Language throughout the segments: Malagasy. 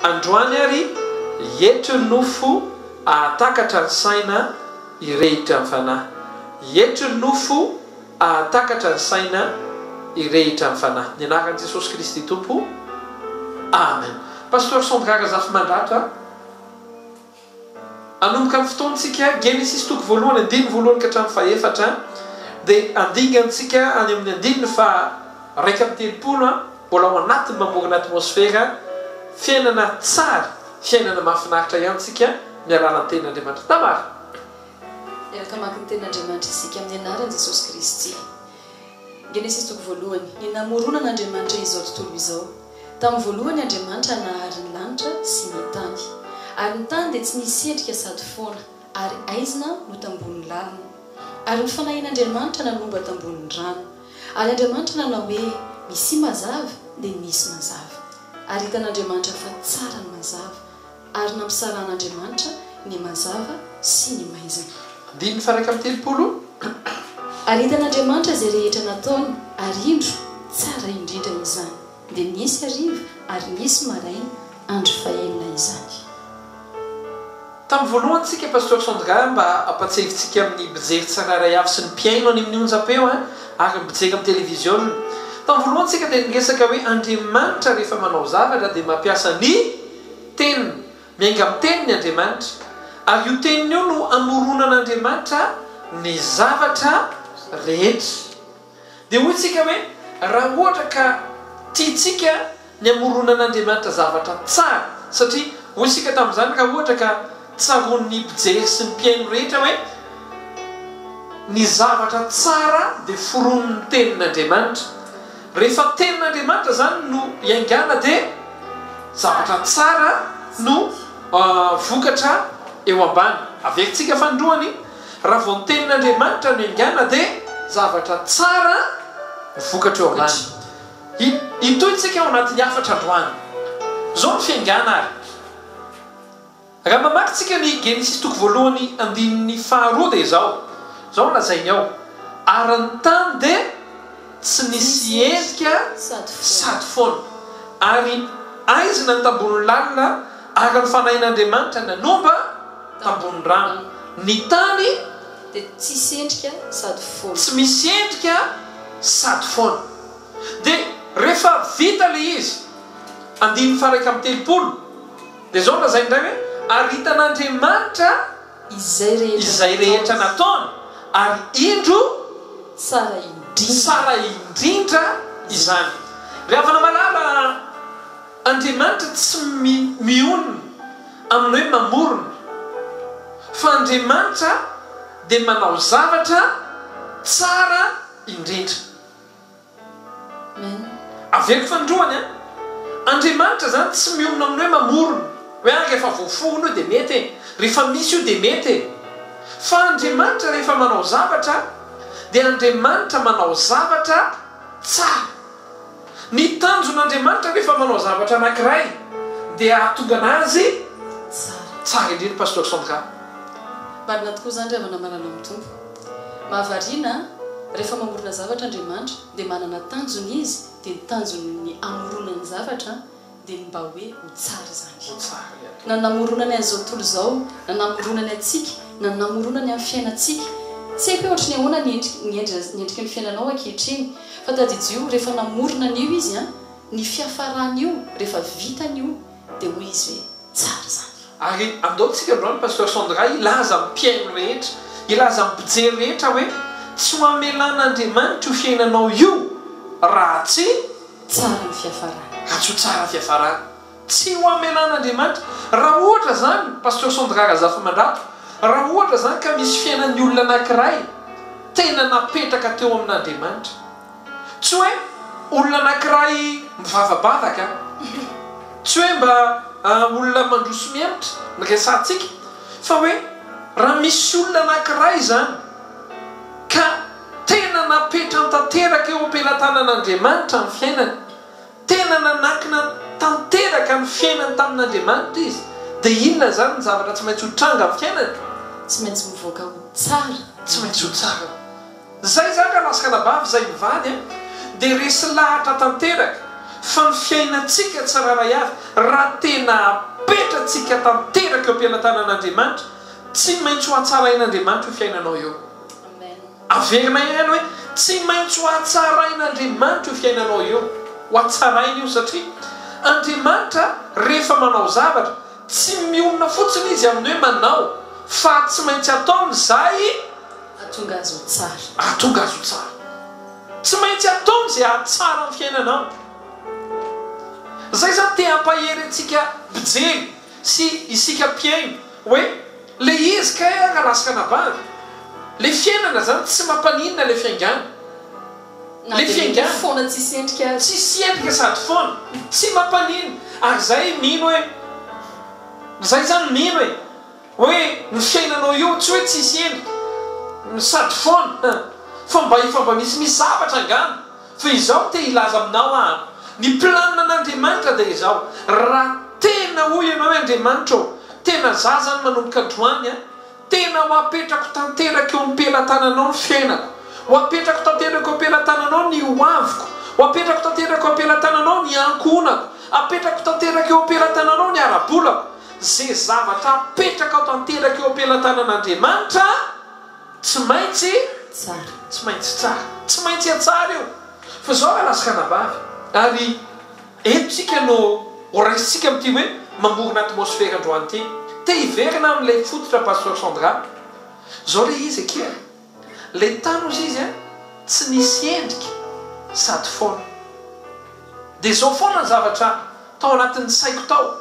Androany ary hietry ny nofo ahatakatra ny saina hirehitra ny fanahy. Hietry ny nofo ahatakatra ny saina hirehitra ny fanahy. Ny anaran'i Jesosy Kristy Tompo. Amen. Pasteur Sandra Razafimandrato a. Hanomboka ny fotoantsika, Genesisy toko voalohany andininy voalohany ka hatramin'ny fahefatra, dia handingantsika any amin'ny andininy faha 31, mbola ao anatin'ny mamorona atmosfera fiainana tsara, fiainana mahafinaritra ihany tsika mialala ny tenin'Andriamanitra. Tamara. Miaraka hamaky ny tenin'Andriamanitra isika amin'ny anaran'i Jesosy Kristy. Genesisy toko voalohany, ny namoronan'Andriamanitra izao tontolo izao. Tamin'ny voalohany Andriamanitra nahary ny lanitra sy ny tany. Ary ny tany dia tsy nisy endrika sady foana, ary aizina no tambonin'ny lalina. Ary ny Fanahin'Andriamanitra nanomba tambonin'ny rano. Ary Andriamanitra nanao hoe, Misia mazava, dia nisy mazava. Ary hitan'Andriamanitra fa tsara ny mazava. Ary nampisarahan'Andriamanitra ny mazava sy ny maizina. Andininy faha 31. Ary hitan'Andriamanitra izay rehetra nataony, ary indro, tsara indrindra izany. Dia nisy hariva ary nisy maraina, andro fahenina izany. Tamin'ny voalohany tsika Pasteur Sandra mba ampatsiahivintsika amin'ny mpijery tsirairay avy sy ny mpihaino any amin'ny onjam-peo ary ny mpijery amin'ny televiziona. Tamin'ny voalohany tsika dia niresaka hoe Andriamanitra rehefa manao zavatra dia mampiasa ny Teniny. Miainga amin'ny Teniny Andriamanitra. Ary io Teniny io no amoronan'Andriamanitra ny zavatra rehetra. Dia hoy tsika hoe, raha ohatra ka tiantsika ny hamoronan'Andriamanitra zavatra tsara, satria hoy isika tamin'izany raha ohatra ka tsaroan'ny mpijery sy ny mpihaino rehetra hoe, ny zavatra tsara dia foronin'ny Tenin'Andriamanitra. Rehefa Tenin'Andriamanitra izany no iaingàna dia zavatra tsara no vokatra eo ambany. Averintsika fanindroany. Raha vao ny tenin'Andriamanitra no iangana dia zavatra tsara ny vokatra eo ambany. Hitohy tsika ao anatin'ny hafatra androany. Izao ny fiaingàna ary. Raha mamaky tsika ny Genesisy toko voalohany andininy faharoa dia izao, izao no lazainy ao, Ary ny tany dia tsy nisy endrika sady foana, ary aizina ny tambonin'ny lalina, ary ny Fanahin'Andriamanitra nanomba Tambony rano. Ny tany. Dia tsisy endrika sady foana. Tsy misy endrika sady foana. Dia rehefa vita ilay izy, andininy faha 31, dia izao no lazainy indray hoe, Ary hitan'Andriamanitra Izay rehetra izay rehetra nataony, ary indro, Tsara indrindra. Tsara indrindra izany. Ry havana malala, Andriamanitra tsy mionona amin'ny hoe mamorona, fa Andriamanitra dia manao zavatra tsara indrindra. Amen. Averiko fanindroany an! Andriamanitra izany tsy mionona amin'ny hoe mamorona, hoe ah rehefa voaforona io dia mety e, rehefa misy io dia mety e. Fa Andriamanitra rehefa manao zavatra dia Andriamanitra manao zavatra tsara. Ny tanjon'Andriamanitra rehefa manao zavatra anankiray dia hahatonga anazy tsara indrindra Pasteur Sandra. Marina tokoa izany ry havana malala amin'ny Tompo. Mahavariana an, rehefa mamorona zavatra Andriamanitra dia manana tanjona Izy dia ny tanjon'ny hamoronany zavatra dia ny mba hoe ho tsara izany. Ho tsara ilay atao. Na namoronany an'izao tontolo izao, na namoronany antsika, na namoronany amin'ny fiainantsika. Tsy haiko hoe ohatry ny ahoana ny endriky ny endriky ny fiainanao ankehitriny, fa tadidio rehefa namorona an'io Izy an, ny fiafaran'io, rehefa vitany io, dia hoy Izy hoe tsara izany. Ary andao tsika androany Pasteur Sandra hilaza amin'ny mpihaino rehetra, hilaza amin'ny mpijery rehetra hoe tsy ho amelan'Andriamanitra io fiainanao io raha tsy Tsara ny fiafarany. Raha tsy ho tsara ny fiafarany. Tsy ho amelan'Andriamanitra. Raha ohatra izany, Pasteur Sandra Razafimandrato, raha ohatra izany ka misy fiainan'ny olona anankiray tena napetraka teo amin'Andriamanitra. Tsy hoe olona anankiray mivavabavaka, tsy hoe mba olona mandroso mihemotra ny resahantsika, fa hoe raha misy olona anankiray izany ka tena napetrany tanteraka eo am-pelatanan'Andriamanitra ny fiainany, tena nanankina tanteraka ny fiainany tamin'Andriamanitra izy, dia inona izany ny zavatra tsy maintsy ho tranga amin'ny fiainany? Tsy maintsy mivoaka ho tsara. Tsy maintsy ho tsara. Zay zany raha lasa anabavy zay mivady a, dia resy lahatra tanteraka. Fa ny fiainantsika tsirairay avy, raha tena apetratsika tanteraka eo am-pelatanan'Andriamanitra, tsy maintsy ho hatsarain'Andriamanitra io fiainanao io. Averina ihany hoe, tsy maintsy ho hatsarain'Andriamanitra io fiainanao io. Ho hatsarainy io satria Andriamanitra rehefa manao zavatra, tsy mionona fotsiny Izy amin'ny hoe manao, fa tsy maintsy ataony izay Hahatonga azy ho tsara. Hahatonga azy ho tsara. Tsy maintsy ataony izay hahatsara ny fiainanao. Izay izany te hampahery antsika mpijery sy isika mpihaino hoe le izy kay ara lasa anabavy. Le fiainana izany tsy mampaninona le fiaingàna. Na Le dia mety fiaingàna. foana tsisy endrika aza. Tsisy endrika sady foana. Tsy mampaninona. Ary izay mino hoe, izay izany mino e. Hoe ny fiainanao io tsy hoe tsisy endrika sady foana fa mba efa mba misimisy zavatra angamba fa izao no te hilaza aminao aho ny planina an'Andriamanitra dia izao raha tena hoy ianao hoe Andriamanitra ô tena za zany manomboka androany a tena ho apetrako tanteraka eo am-pelatananao ny fiainako ho apetrako tanteraka eo am-pelatananao ny ho aviko ho apetrako tanteraka eo am-pelatananao ny ankohonako apetrako tanteraka eo am-pelatananao ny ara-bolako Ze zavatra apetrakao tanteraka eo am-pelatanan'Andriamanitra tsy maintsy Tsara. Tsy maintsy tsara. Tsy maintsy hatsara io. Fa zao rahalahy sy ranabavy, ary eto tsika no ho raisintsika amin'ity hoe mamorona atmosfera androany ity. Te hiverina amin'ilay fototra Pasteur Sandra. Zao le izy akia. Le tany ozy izy an, tsy nisy endrika sady foana. Dia zao foana ny zavatra tao anatin'ny saiko tao.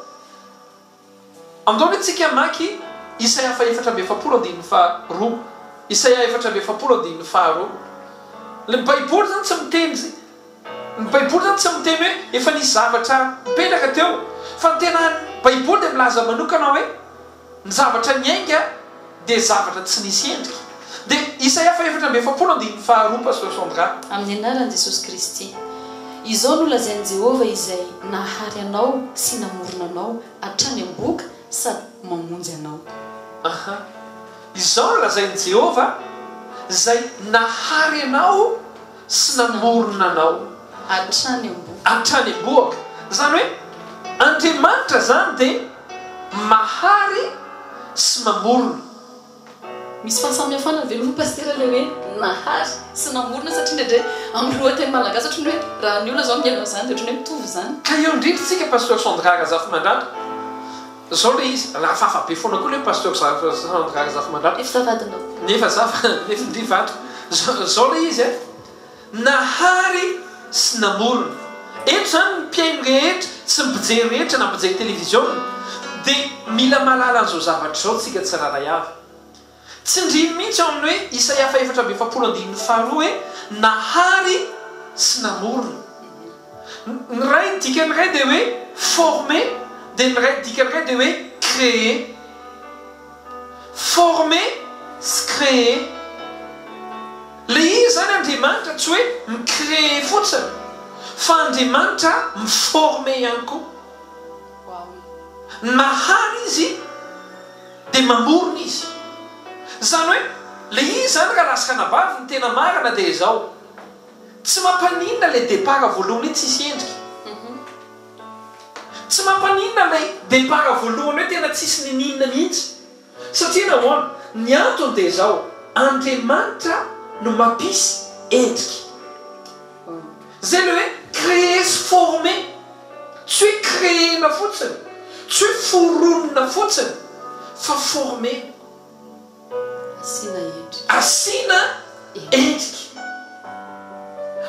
Andao anie tsika hamaky Isaia faha-44 andininy faharoa. Isaia 44 andininy faharoa. Ny Baiboly izany tsy miteny, ny Baiboly izany tsy miteny hoe efa nisy zavatra nipetraka teo, fa ny tena Baiboly dia milaza manokana hoe Ny zavatra niainga dia zavatra tsy nisy endrika. Dia Isaia faha-44 andininy faharoa Pasteur Sandra. Amin'ny anaran'i Jesosy Kristy. Izao no lazain'i Jehovah izay nahary anao sy namorona anao hatrany am-bohoka sady mamonjy anao. Aha. Izao no lazain'i Jehovah izay nahary anao sy namorona anao. Hatrany am-bohoka. Hatrany am-bohoka. Izany hoe Andriamanitra izany dia mahary sy mamorona. Misy fahasamihafana ve aloha Pasitera ilay hoe nahary sy namorona satria indraindray amin'ny lohateny malagasy ohatran'ny hoe raha ny olona izao mihaino an'izany dia ohatran'ny hoe mitovy izany. Ka eo indrindra isika Pasteur Sandra Razafimandrato. Zao le izy, hafahafa be foana koa le Pasteur Sandra Razafimandrato. Nefa za vadinao. Nefa za nefa ndry vadiko. Zao le izy e. Nahary sy namorona. Eto izany ny mpihaino rehetra sy ny mpijery rehetra na mpijery televiziona dia mila mahalala an'izao zavatra izao tsika tsirairay avy. Tsindriny mihitsy ao amin'ny hoe Isaia faha-44 andininy faharoa hoe nahary sy namorona. Ny iray ny dikan'ny iray dia hoe former dia ny iray dikan'ny iray dia hoe créer. Former sy créer. Le izy zany Andriamanitra tsy hoe mi-créer fotsiny fa Andriamanitra mi-former ihany koa. Nahary izy dia mamorona izy. Izany hoe le izy zany rahalahy sy ranabavy ny tena marina dia izao, tsy mampaninona le départ voalohany hoe tsisy endrika. Tsy mampaninona ilay départ voalohany hoe tena tsisy niniana mihitsy. Satria nahoana? Ny antony dia izao, Andriamanitra no mampisy endrika. Izay ilay hoe créer sy former. Tsy hoe créer-na fotsiny, tsy hoe foronina fotsiny, fa former. Asiana endrika. Asiana endrika.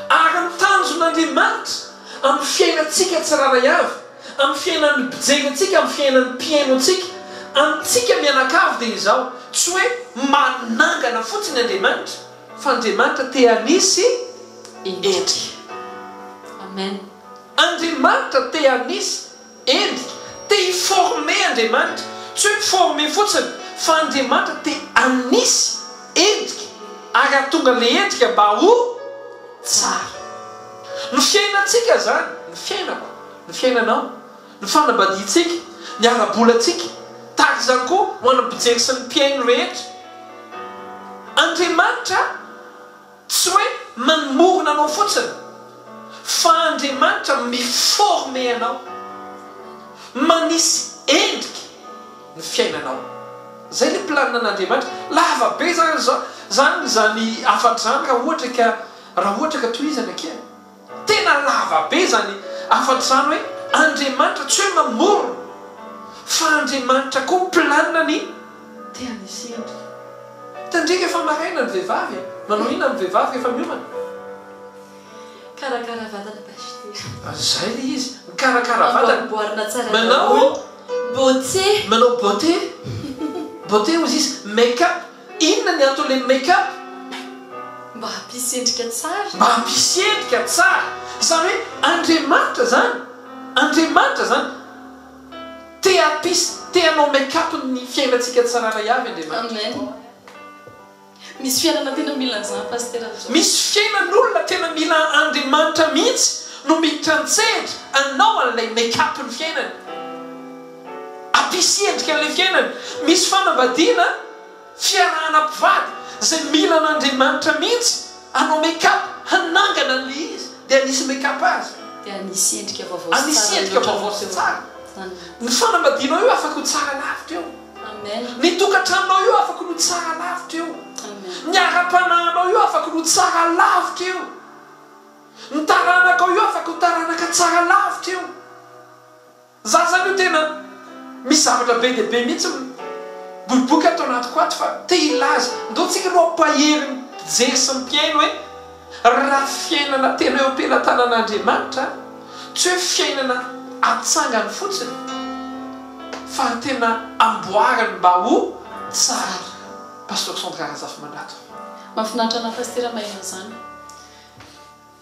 Ary ny tanjon'Andriamanitra amin'ny fiainantsika tsirairay avy, amin'ny fiainan'ny mpijery antsika, amin'ny fiainan'ny mpihaino antsika, amintsika mianakavy dia izao, tsy hoe manangana fotsiny Andriamanitra, fa Andriamanitra te hanisy endrika. Amen. Andriamanitra te hanisy Endrika, te hi-former Andriamanitra, tsy hoe mi-former fotsiny fa Andriamanitra te hanisy endrika ary hahatonga ilay endrika mba ho tsara. Ny fiainantsika izany, ny fiainako, ny fiainanao, ny fanambadiantsika, ny ara-bolantsika, tahaka izany koa ho an'ny mpijery sy ny mpihaino rehetra. Andriamanitra. Tsy hoe manomorona anao fotsiny, Fa Andriamanitra mi-former anao, manisy endrika ny fiainanao. Zay le planina an'Andriamanitra. Lava be zany zany zany hafatra zany raha ohatra ka raha ohatra ka tohizana akia. Tena lava be zany hafatra zany hoe Andriamanitra tsy hoe mamorona fa Andriamanitra koa mi-planina ny te hanisy endrika. Tandrika efa maraina ny vehivavy e! Manao inona ny vehivavy rehefa miomana? Mikarakara vatana Pasitera. Zay le izy, mikarakara vatana. Amboamboarina tsara Manao daholo. Beauté. Manao beauté. Beauté hozy izy, make up. Inona ny anton'le make up? Mba hampisy endrika tsara. Mba hampisy endrika tsara. Izany hoe Andriamanitra zany, Andriamanitra zany te hampisy, te hanao make up ny fiainantsika tsirairay avy Andriamanitra. Amen. Misy fiainana tena mila an'izany Pasitera amin'izao. Misy fiainan'olona tena mila Andriamanitra mihitsy no miditra an-tsehatra hanao an'ilay make up ny fiainany. Hampisy endrika an'ilay fiainany. Misy fanambadiana, fiarahana mpivady izay mila an'Andriamanitra mihitsy hanao make up, hanangana an'ilay izy dia hanisy make up azy. Dia hanisy endrika vaovao sy tsara Hanisy endrika mihoatra vaovao noho sy teo tsara. aloha. Ny fanambadianao io afaka ho tsara lavitra eo. Amen. Ny tokantranonao io afaka ho tsara lavitra io. Amen. Ny ara-panahinao io afaka ho tsara lavitra io. Ny taranakao io afaka ho taranaka tsara lavitra io. Za zany io tena misy zavatra be dia be mihitsy miboiboika ato anatiko ato fa te hilaza. Ndao tsika aloha hampahery ny mpijery sy ny mpihaino hoe Raha fiainana tena eo am-pelatanan'Andriamanitra, tsy hoe fiainana atsangany fotsiny, fa tena amboariny mba ho tsara. Pasteur Sandra Razafimandrato. Mahafinaritra anah Pasitera maheno an'izany.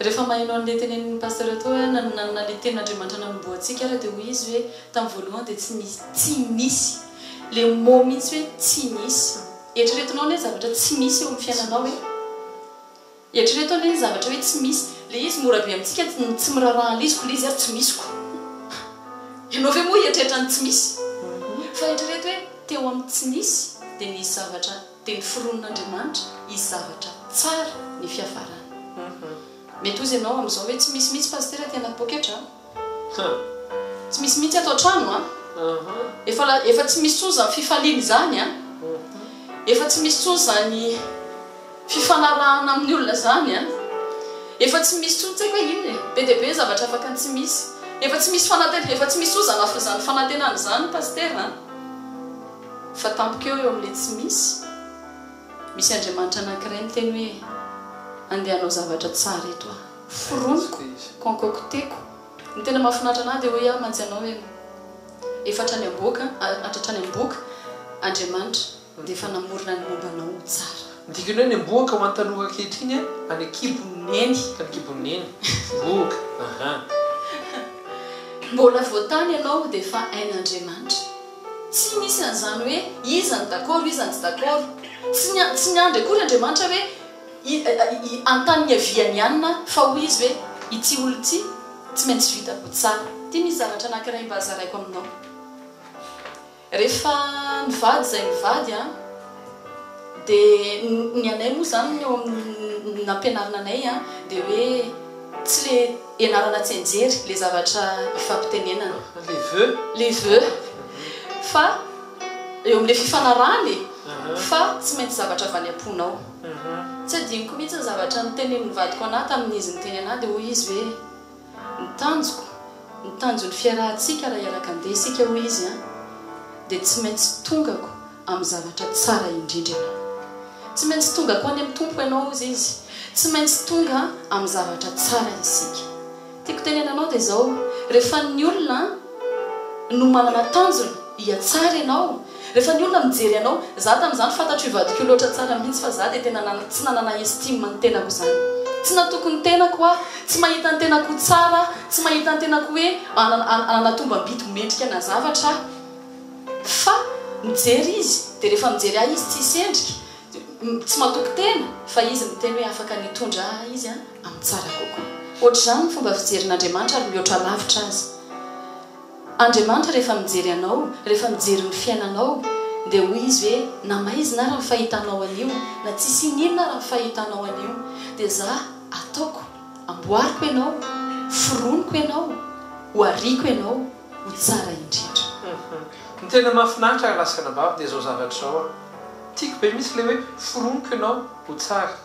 Rehefa maheno an'le tenenin'ny Pasteur teo hoe nanana le tenin'Andriamanitra nanombohantsika ary dia hoy izy hoe tamin'ny voalohany dia tsy nisy tsy nisy le mot mihitsy hoe tsy nisy. Eritreretinao anie zavatra tsy misy eo amin'ny fiainanao e. Eritrereto anie ny zavatra hoe tsy misy. Le izy mora be amintsika ny tsy miraharaha an'le izy ko le izy ary tsy misy ko. Ianao ve moa hieritreritra ny tsy misy? Fa eritrereto hoe teo amin'ny tsy nisy dia nisy zavatra dia noforonin'Andriamanitra hisy zavatra tsara ny fiafarany. Mety hozy ianao amin'izao hoe tsy misy mihitsy pasitera aty anaty poketra a. Tsy misy mihitsy ato an-trano an! Efa efa tsy misy intsony izany fifaliana izany an! Efa tsy misy intsony izany fifanarahana amin'ny olona izany an! Efa tsy misy intsony tsy haiko hoe inona e! Be dia be ny zavatra afaka ny tsy misy. Efa tsy misy fanantenana, efa tsy misy intsony izany izany fanantenana izany Pasitera an! Fa tampoka eo eo amin'ilay tsy misy, misy Andriamanitra anankiray miteny hoe, andeha hanao zavatra tsara eto aho. Foroniko, concocteko. Ny tena mahafinaritra anah dia hoy aho mantsy anao hoe efa hatrany amboka, hatratrany amboka Andriamanitra dia efa namorona ny momba anao ho tsara. Ny dikany hoe any am-bohoka ho an'ny tanora ankehitriny an, any an-kibon'ny neny. Any an-kibon'ny neny. Vohoka. Aha. Mbola vao tany ianao dia efa hain'Andriamanitra. Tsy misy an'izany hoe iza no d'accord iza no tsy d'accord. Tsy tsy niandry akory Andriamanitra hoe I an-tany niaviany ihany na fa hoy izy hoe ity olona ity tsy maintsy vitako tsara. Ity misy zavatra anankiray mba zaraiko aminao. Rehefa nivady izay nivady an, dia ny anay moa izany ny eo amin'ny nampianarina anay an, dia hoe tsy le ianarana tsianjery le zavatra ifampitenenana. Les vœux. Les vœux. Fa eo amin'ilay fifanarahana e, fa tsy maintsy zavatra avy any am-ponao. Tsy adinoko mihitsy ny zavatra notenenin'ny vadiko anah tamin'izy niteny anah dia hoy izy hoe, ny tanjoko, ny tanjon'ny fiarahantsika raha hiaraka handeha isika hoy izy an, dia tsy maintsy tongako amin'ny zavatra tsara indrindra ianao. Tsy maintsy tongako any amin'ny Tompo ianao hozy izy. Tsy maintsy tonga amin'ny zavatra tsara isika. Tiako tenenana anao dia izao, rehefa ny olona no manana tanjona hihatsara ianao, rehefa ny olona mijery anao, za tamin'izany fantatro io vadiko io loatra tsara mihitsy fa za dia tena tsy nanana estime ny tenako izany, tsy natoky ny tenako aho, tsy mahita ny tenako ho tsara aho, tsy mahita ny tenako hoe hanana tombam-bidy mendrika na zavatra aho, fa mijery izy dia rehefa mijery ahy izy tsisy endrika, tsy matoky tena fa izy miteny hoe afaka ny hitondra ahy izy amin'ny tsara kokoa. Ohatr'izany ny fomba fijerin'Andriamanitra ary mihoatra lavitra aza. Andriamanitra rehefa mijery anao, rehefa mijery ny fiainanao dia hoy Izy hoe na maizina ara ny fahitanao an'io, na tsisy ininona ara ny fahitanao an'io dia za ataoko, amboariko ianao. Foroniko ianao, ho ariako ianao, ho tsara indrindra. Ny tena mahafinaritra ry lahy sy ranabavy dia izao zavatra izao an! Tiako be mihitsy ilay hoe foroniko ianao ho tsara.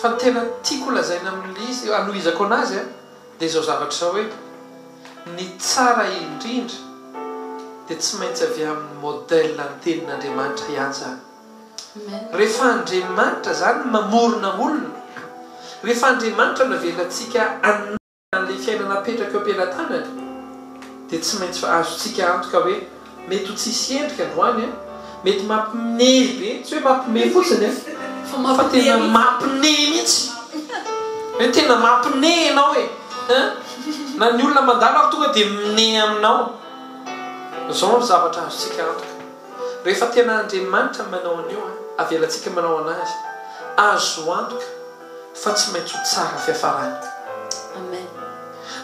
Fa ny tena tiako holazaina amin'ilay izy, hanohizako anazy an, dia izao zavatra izao hoe, ny tsara indrindra dia tsy maintsy avy amin'ny modèle ny tenin'Andriamanitra ihany izany. Rehefa Andriamanitra izany mamorona olona, rehefa Andriamanitra no avelantsika hanana an'ilay fiainana apetraka eo am-pelatanany, dia tsy maintsy azontsika antoka hoe mety ho tsisy endrika androany an, mety mampime be, tsy hoe mampime fotsiny an, fa tena mampime mihitsy, hoe tena mampime ianao e, an, na ny olona mandalo ary tonga dia mime aminao. Izao no zavatra azontsika antoka. Rehefa tena Andriamanitra no manao an'io an, avelantsika manao an'Azy, azo antoka fa tsy maintsy ho tsara fiafarana. Amen.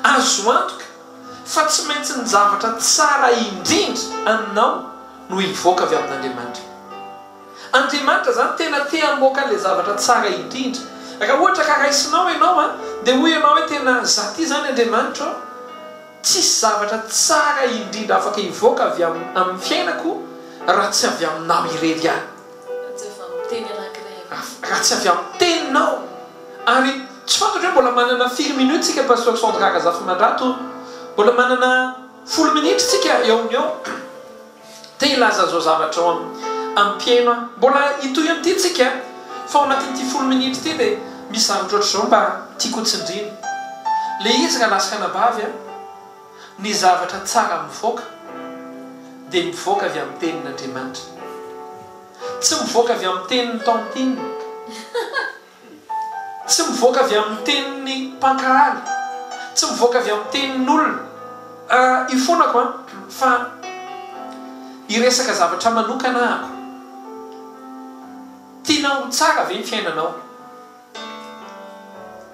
Azo antoka fa tsy maintsy ny zavatra tsara indrindra aminao no hivoaka avy amin'Andriamanitra. Andriamanitra izany tena te hamoaka an'ilay zavatra tsara indrindra. Raha ohatra ka raisinao ianao an, dia hoy ianao hoe tena za ty izany Andriamanitra ô, Tsisy zavatra tsara indrindra afaka hivoaka avy amin'ny fiainako raha tsy avy aminao irery ihany. Raha tsy avy amin'ny teny anankiray avy aminao. Raha tsy avy amin'ny teninao. Ary tsy fantatro hoe mbola manana firy minutes tsika Pasteur Sandra Razafimandrato. Mbola manana folo minitra tsika eo amin'ny eo. Te hilaza an'izao zavatra ao amin'ny mpihaino aho. Mbola hitohy amin'ity tsika fa ao anatin'ity folo minitra ity dia misy zavatra ohatr'izao mba tiako ho tsindriana. Le izy rahalahy sy ranabavy a, ny zavatra tsara mivoaka dia mivoaka avy amin'ny tenin'Andriamanitra. Tsy mivoaka avy amin'ny tenin'ny tantine. Tsy mivoaka avy amin'ny tenin'ny mpankahala. Tsy mivoaka avy amin'ny tenin'olona. Ifonako an, fa hiresaka zavatra manokana ahako. Tianao ho tsara ve ny fiainanao?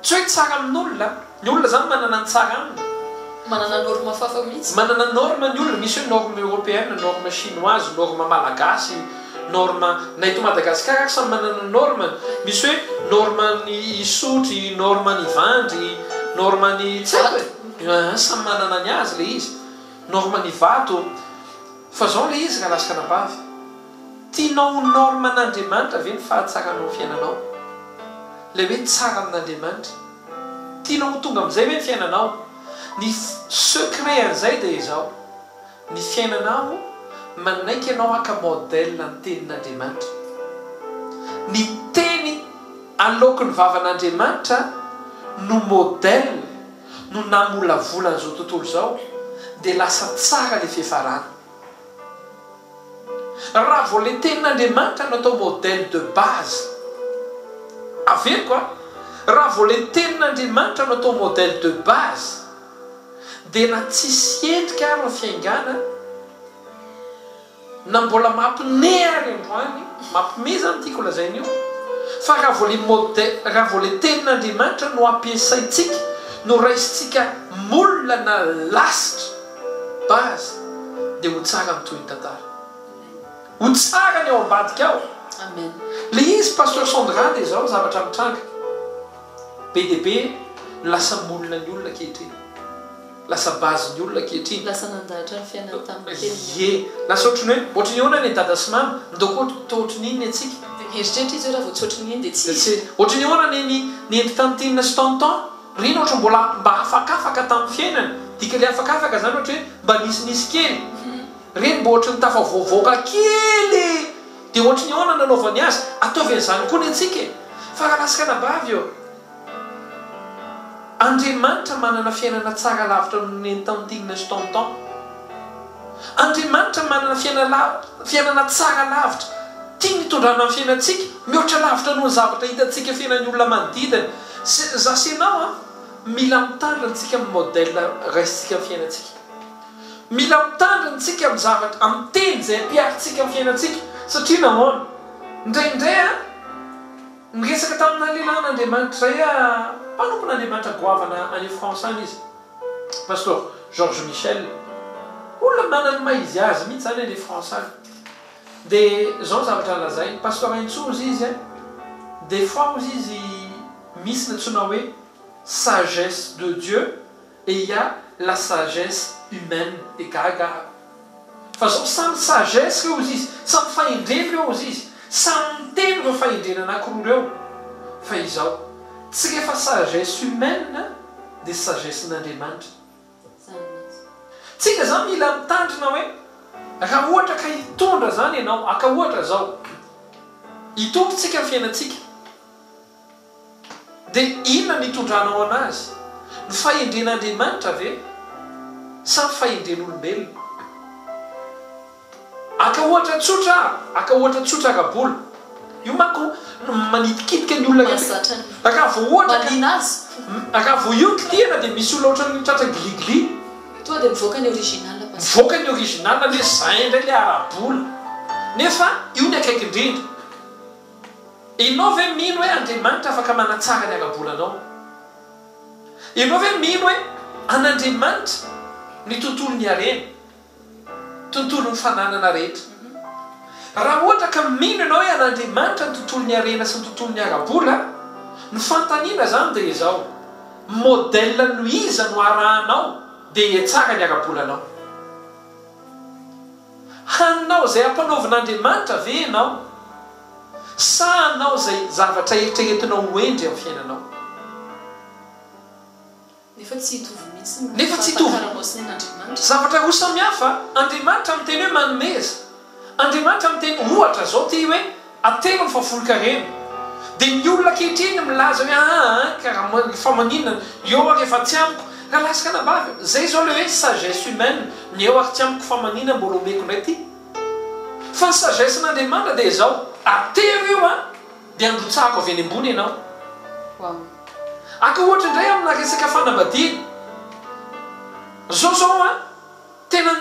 Tsy hoe tsara amin'olona, ny olona izany manana ny tsara aminy. Manana norme hafahafa mihitsy. Manana norme ny olona, misy hoe norme européenne, norme chinoise, norme malagasy, norme, na eto Madagasikara ary samy manana ny norme-ny, misy hoe norme ny Isotry, norme ny Ivandry, norme ny tsy haiko e, samy manana ny azy ilay izy, norme ny Ivato, fa zao ilay izy rahalahy sy ranabavy, tianao ho norme an'Andriamanitra ve ny fahatsaranao ny fiainanao? Ilay hoe tsara amin'Andriamanitra, tianao ho tonga amin'izay ve ny fiainanao? Ny secret an'izay dia izao. Ny fiainanao, manaiky ianao haka modèle ny tenin'Andriamanitra. Ny teny aloaky ny vavan'Andriamanitra no modèle, no namolavola an'izao tontolo izao, dia lasa tsara ilay fiafarana. Raha vao ilay tenin'Andriamanitra no atao modèle de base, averiko an, raha vao ilay tenin'Andriamanitra no atao modèle de base, Dia na tsisy endrika ary ny fiaingàna, na mbola mampime ary androany, mampime izany tiako lazaina io, fa raha vao le mode, raha vao le tenin'Andriamanitra no ampiasaintsika, no raisintsika moule na lasitra, base, dia ho tsara ny tohin'ny tantara. Ho tsara ny ao ambadika ao. Amen. Le izy Pasteur Sandra dia izao ny zavatra mitranga. Be dia be no lasa molona ny olona ankehitriny. Lasa base ny olona ankehitriny. Lasa nandahatra ny fiainany tamin'ny teniny. Ie. Lasa ohatry ny hoe, ohatry ny ahoana ny dada sy mama, ndao koa toa ohatry ny inona ny antsika. Dia mieritreritra izy hoe raha vao tsy ohatry ny iny dia tsy izy. Ohatry ny ahoana ny ny endry tantine sy tonton, reny ohatry ny mbola mba afakafaka tamin'ny fiainana, dikan'ilay afakafaka izany ohatry hoe mba nisinisy kely. Reny mba ohatry ny tafavoavoaka kely e! Dia ohatry ny ahoana nanaovany azy? Ataovy an'izany koa ny antsika e! Fa rahalahy sy ranabavy ô! Andriamanitra manana fiainana tsara lavitra noho ny an'i Tantine sy Tonton. Andriamanitra manana fiainana tsara lavitra, tiany hitondrana ny fiainantsika, mihoatra lavitra noho ny zavatra hitantsika fiainan'ny olona manodidina. Za sy ianao an, mila mitandrina tsika amin'ny modèle raisintsika amin'ny fiainantsika. Mila mitandrina isika amin'ny zavatra, amin'ny teny izay ampiharintsika amin'ny fiainantsika. Satria nahoana? Indraindray aho, niresaka tamina lehilahin'Andriamanitra izay aho, mpanompon'Andriamanitra goavana any France any izy, Pasteur Georges Michel. Olona manana ny maha izy azy mihitsy izany any France any. Dia izao ny zavatra nolazainy, Pasteur Hentsoa hozy izy, des fois hozy izy misy ny antsoina hoe sagesse de Dieu. Et il y a la sagesse humaine dia gaga aho fa zao samy sagesse reo ozy izy, samy fahendrena reo ozy izy, samy miteny reo fahendrena anakiroa reo fa izao tsy rehefa sagesse humaine dia sagesse-n'Andriamanitra. Zany mihitsy. Tsika zany mila mitandrina hoe raha ohatra ka hitondra zany ianao, haka ohatra zao, hitondra tsika ny fiainantsika, Dia inona no itondranao anazy? Ny fahendren'Andriamanitra ve sa ny fahendren'olombelona? Haka ohatra tsotra aho, haka ohatra tsotra ara-bola. Io manko no manitikitika ny olona rehetra. Mahazatra ny Raha vao ohatra ka, mahaliana azy. raha vao io no kitihana dia misy olona ohatran'ny tratra giligili. Tonga dia mivoaka ny original Pasteur. Mivoaka ny original hoe zay indray ilay ara-bola. Nefa io ny akaiky indrindra. Ianao ve mino hoe Andriamanitra afaka manatsara ny ara-bolanao? Ianao ve mino hoe an'Andriamanitra ny tontolon'ny harena, tontolon'ny fananana rehetra? Raha ohatra ka mino ianao hoe an'Andriamanitra ny tontolon'ny harena sy ny tontolon'ny ara-bola, ny fanontaniana izany dia izao, modèle no iza no arahanao dia hihatsara ny ara-bolanao? Hanao izay ampanaovin'Andriamanitra ve ianao, sa hanao izay zavatra eritreretinao ho hendry amin'ny fiainanao? Nefa tsy hitovy mihitsy ny Nefa tsy hitovy. fahatakaranao sy ny an'Andriamanitra. Zavatra roa samy hafa, Andriamanitra miteny hoe manomeza. Andriamanitra miteny, ohatra izao ity hoe atero ny fahafolonkarena. Dia ny olona ankehitriny milaza hoe aa ka raha fa maninona, eo ary efa tsy amiko. Rahalahy sy ranabavy, izay izao ilay hoe sagesse humaine, ny eo ary tsy amiko fa maninona mbola omeko indray ity. Fa ny sagesse n'Andriamanitra dia izao, atero io an, dia androtsahako avy any ambony ianao. Wow. Haka ohatra indray amina resaka fanambadiana. Izao izao an, Tena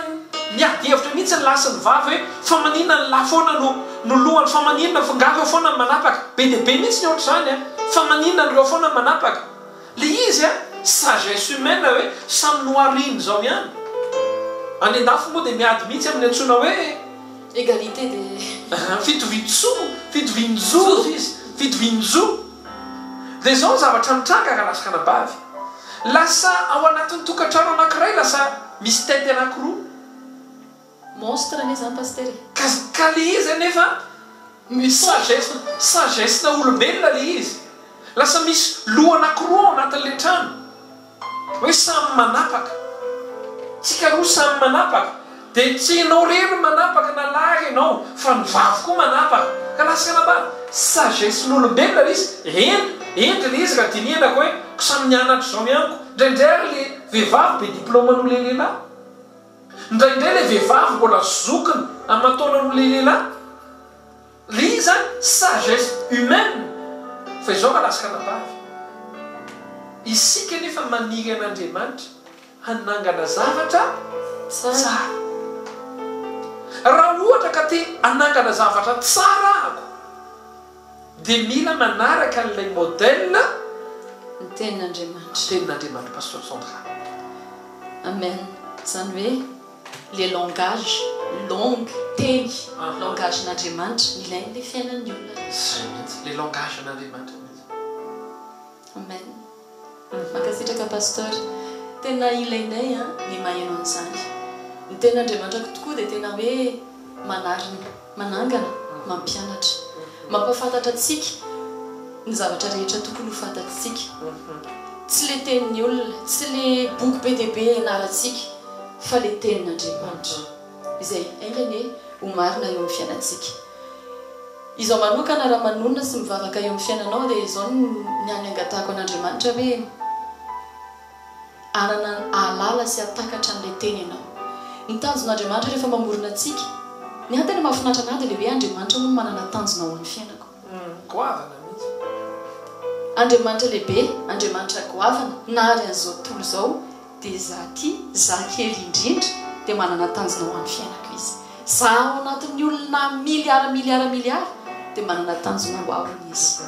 miady hevitra mihitsy ny lahy sy ny vavy hoe fa maninona ny lahy foana no no lohany fa maninona fa nga reo foana no manapaka be dia be mihitsy ny ohatr'izany a fa maninona ny reo foana no manapaka le izy a sagesse humaine hoe samy nohariny zao ihany any andafy moa dia miady mihitsy amin'ny antsoina hoe Égalité des. Fitovian-tso fitovian-jo hozy izy fitovian-jo dia zao ny zavatra mitranga rahalahy sy ranabavy Lasa ao anatin'ny tokantrano anankiray lasa misy tête anankiroa. Monstre anie zany Pasitera e. Ka ka le izy anefa sagesse sagesse na olombelona le izy. Lasa misy loha anankiroa ao anatin'le trano. Hoe samy manapaka. Tsika roa samy manapaka. Dia tsy ianao irery no manapaka na lahy ary ianao fa ny vavy koa manapaka. Ka lasa anabavy, sagesse n'olombelona ilay izy, hendry, hendry ilay izy raha dinihana ko hoe ko samy nianatra izao ihany ko. Indraindray ary ilay vehivavy be diplôme noho ilay lehilahy. Indraindray ilay vehivavy mbola zokiny aman-taona noho ilay lehilahy. Ilay izy zany sagesse humaine fa izao raha lasa anabavy. Isika anefa maniry an'Andriamanitra. Hanangana zavatra tsara. Raha ohatra ka te hanangana zavatra tsara ahako dia mila manaraka an'ilay modèle Ny tenin'Andriamanitra. Tenin'Andriamanitra Pasteur Sandra. Amen. Izany hoe le langage, langue, teny, langage n'Andriamanitra ilain'ilay fiainan'ny olona rehetra. Izay mihitsy, le langage n'Andriamanitra mihitsy. Amen. Mankasitraka Pasteur. Tena ilainay ny maheno an'izany. Ny tenin'Andriamanitra tokoa dia tena hoe manarina, manangana, mampianatra. Mampahafantatra antsika ny zavatra rehetra tokony ho fantatsika. Tsy le tenin'ny olona, tsy le boky be dia be ianarantsika fa le tenin'Andriamanitra. Izay enga anie ho marina eo amin'ny fiainantsika. Izaho manokana raha manonona sy mivavaka eo amin'ny fiainanao dia izao ny hany angatahako an'Andriamanitra hoe hanana hahalala sy hahatakatra an'ilay teny ianao. Ny tanjon'Andriamanitra rehefa mamorona antsika, ny ahy tena mahafinaritra an'ahy dia ilay hoe Andriamanitra hono manana tanjona ho an'ny fiainako. Goavana mihitsy. Andriamanitra lehibe, Andriamanitra goavana, nahary an'izao tontolo izao Dia za ty, za kely indrindra dia manana tanjona ho an'ny fiainako izy. Za ao anatin'ny olona miliara miliara miliara dia manana tanjona ho ahy hono izy.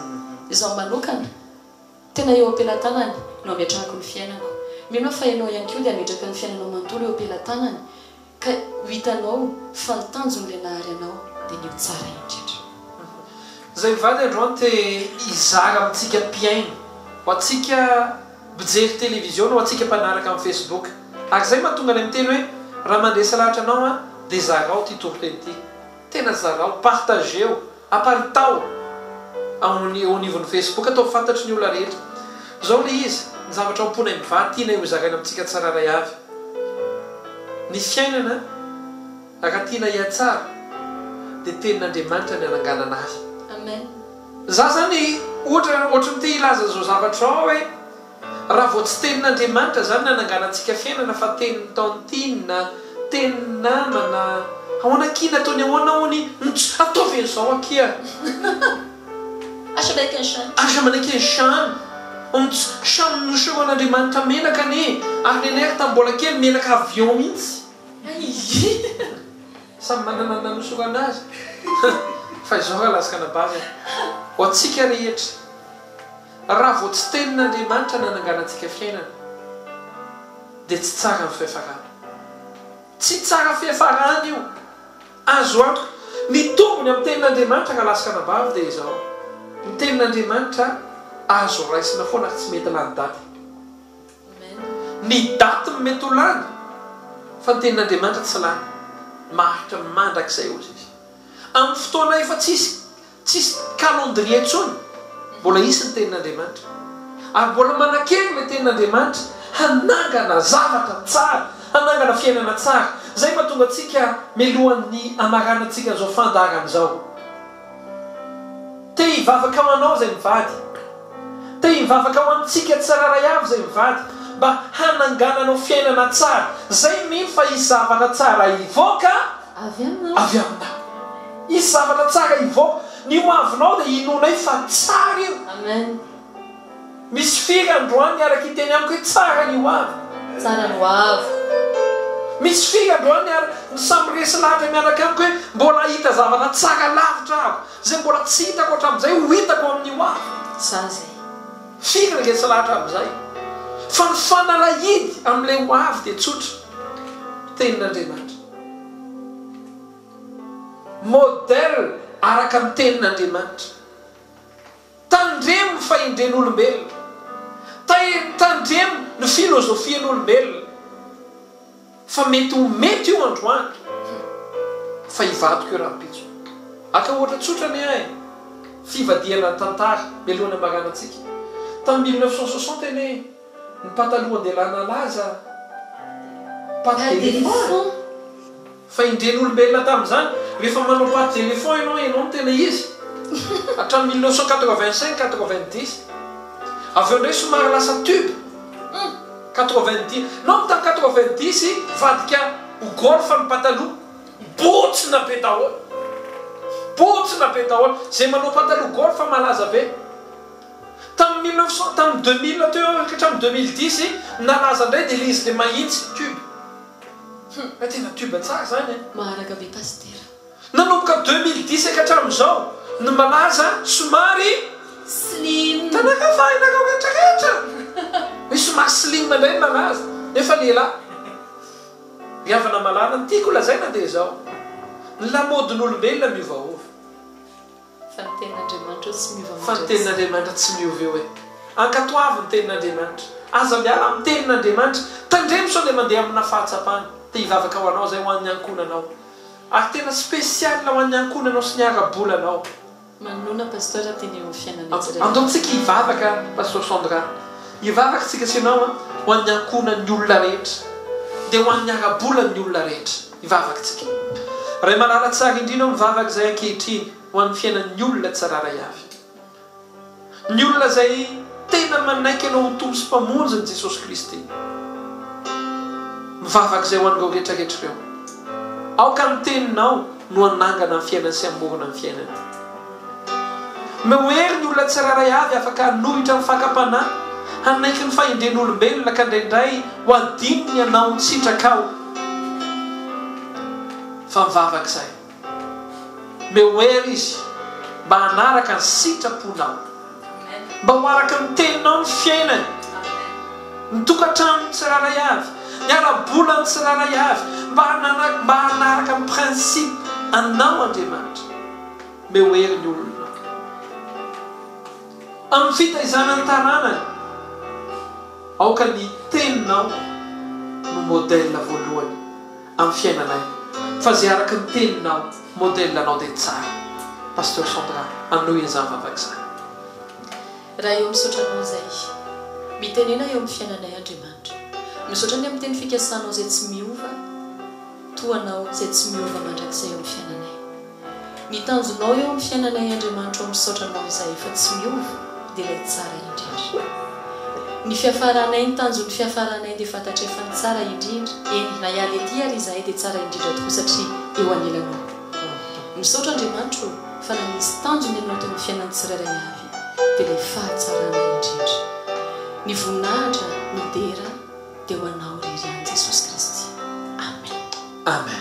Izaho manokana, tena eo am-pelatanany no ametrahako ny fiainako. Mino aho fa ianao ihany koa dia hametraka ny fiainanao manontolo eo am-pelatanany ka ho hitanao fa ny tanjon'ilay nahary anao dia ny ho tsara indrindra. Izay mivady androany te hizara amintsika mpihaino, ho antsika. mpijery televiziona, ho antsika mpanaraka amin'ny Facebook. Ary izay mahatonga anay miteny hoe, raha mandresy lahatra anao aho, dia zarao ity toriteny ity. Tena zarao, partageo, aparitaho amin'ny eo anivon'ny Facebook, ataovy fantatry ny olona rehetra. Izao ilay izy, ny zavatra ao am-ponay mivady tianay hozaraina amintsika tsirairay avy. Ny fiainana raha tiana hihatsara dia tenin'Andriamanitra ny hananganana azy. Amen. Za zany ohatra ohatry ny te hilaza izao zavatra izao aho hoe Raha vao tsy tenin'Andriamanitra zany nananganantsika fiainana fa tenin'ny tantine, tenin'ny namana, ahoana akia nataony ahoana hono nts ataovy an'izao akia. Aza manaiky an'izany. Aza manaiky an'izany. Nts samy nosoran'Andriamanitra menaka anie ary nenay ary tamin'ny mbola kely menaka avion mihitsy. Samy manana ny nanosorana azy. Fa izao raha lazaka anabavy a. Ho antsika rehetra. Raha vao tsy tenin'Andriamanitra nananganantsika fiainana dia tsy tsara ny fiafarana. Tsy tsara fiafarana io. Azo antoka. Ny tombony amin'ny tenin'Andriamanitra raha lasa anabavy dia izao, ny tenin'Andriamanitra azo raisina foana ary tsy mety lany daty. Ny daty no mety ho lany fa ny tenin'Andriamanitra tsy lany. Maharitra mandrakizay hozy izy. Amin'ny fotoana efa tsisy Tsisy calendrier intsony, mbola hisy ny tenin'Andriamanitra. Ary mbola manan-kery ilay tenin'Andriamanitra hanangana zavatra tsara, hanangana fiainana tsara. Izay mahatonga antsika mialohan'ny hamaranantsika an'izao fandaharana izao. Te hivavaka ho anao izay mivady. Te hivavaka ho antsika tsirairay avy izay mivady mba hanangananao fiainana tsara. Izay mino fa hisy zavatra tsara hivoaka Avy aminao. Avy aminao. Hisy zavatra tsara hivoaka. Ny ho avinao dia inoanay fa tsara io. Amen. Misy firy androany niaraka hiteny amiko hoe tsara ny ho avy. Tsara ny ho aviko. Misy firy androany niara ny samy resy lahatra miaraka amiko hoe mbola hahita zavatra tsara lavitra aho. Izay mbola tsy hitako hatramin'izay ho hitako amin'ny ho avy. Za zay. Firy ny resy lahatra amin'izay. Fa ny fanalahidy amin'ilay ho avy dia tsotra. Tenin'Andriamanitra. Modèle araka ny tenin'Andriamanitra. Tandremo ny fahendren'olombelona. Tandremo ny filozofian'olombelona. Fa mety ho mety io androany fa hivadika io rahampitso. Haka ohatra tsotra anie aho e! Fivadihana tantara mialohan'ny hamaranantsika. Tamin'ny 1960 anie ny patalohan-dehilahy nalaza patte d'éléphant e! Fahendren'olombelona tamin'izany, rehefa manao patte d'éléphant ianao, ianao no tena izy. Hatramin'ny 1985, 90. Avy eo indray somary lasa tube. 90, non tamin'ny 90 nivadika ho golf ny pataloha. Botsina be daholo. Botsina be daholo. Izay manao pataloha golf malaza be. Tamin'ny 1900, tamin'ny 2000 teo ka hatramin'ny 2010, nalaza indray dia ilay izy ilay mahitsy, tube. Hum, fa tena tube tsara zany e! Maharaka be Pasitera. Nanomboka 2010 ka hatramin'izao no malaza somary Slim. Tanaka fa hainareo rehetra rehetra hoe somary slim indray no malaza nefa lehilahy. Ry havana malala, ny tiako lazaina dia izao, ny lamaodin'olombelona miovaova. Fa ny tenin'Andriamanitra tsy miova Fa ny tenin'Andriamanitra tsy miova eo e. Ankatoavy ny tenin'Andriamanitra. Aza miala amin'ny tenin'Andriamanitra. Tandremo sao dia mandeha amina fahatsapana. Te hivavaka ho anao izay ho an'ny ankohonanao. Ary tena spécial ho an'ny ankohonanao sy ny ara-bolanao. Manonona Pasteur teny eo amin'ny fiainanay tsirairay. Andao tsika hivavaka Pasteur Sandra. Hivavaka tsika sy ianao an, ho an'ny ankohonan'ny olona rehetra. Dia ho an'ny ara-bolan'ny olona rehetra. Hivavaka tsika. Ray malala tsara indrindra ô mivavaka izay ankehitriny ho an'ny fiainan'ny olona tsirairay avy. Ny olona izay tena manaiky Anao ho Tompo sy Mpamonjiny Jesosy Kristy. Mivavaka izay ho an'ireo rehetra rehetra ireo. Aoka ny Teninao no hanangana ny fiainany sy hamorona ny fiainany. Omeo hery ny olona tsirairay avy afaka hanohitra ny fakam-panahy, hanaiky ny fahendren'olombelona ka indraindray ho adinony hanao ny sitrakao. Fa mivavaka izay. Omeo hery izy mba hanaraka ny sitraponao. Mba ho araka ny teninao ny fiainany, ny tokantranony tsirairay avy, ny ara-bolany tsirairay avy, mba mba hanaraka ny principe anao Andriamanitra. Omeo hery ny olona. Amin'ny fitaizana ny taranany. Aoka ny Teninao no modèle voalohany amin'ny fiainanay fa izay araka ny Teninao, modèle anao dia tsara. Pasteur Sandra, hanohy an'izany vavaka izany. Ray ô misaotra Anao izay mitenena eo amin'ny fiainanay Andriamanitra. Misaotra ny amin'ny teny fikasanao izay tsy miova toa Anao izay tsy miova mandrakizay eo amin'ny fiainanay. Ny tanjonao eo amin'ny fiainanay Andriamanitra ô misaotra Anao izahay fa tsy miova dia ilay tsara indrindra. Ny fiafaranay ny tanjon'ny fiafaranay dia fantatray fa ny tsara indrindra, eny na hiala ety ary izahay dia tsara indrindra tokoa satria eo anilanao. Misaotra Andriamanitra ô fa nanisy tanjona Ianao teo amin'ny fiainan'ny tsirairay avy dia ilay fahatsarana indrindra. Ny voninahitra, ny dera dia ho Anao irery ihany Jesosy Kristy. Amen. Amen.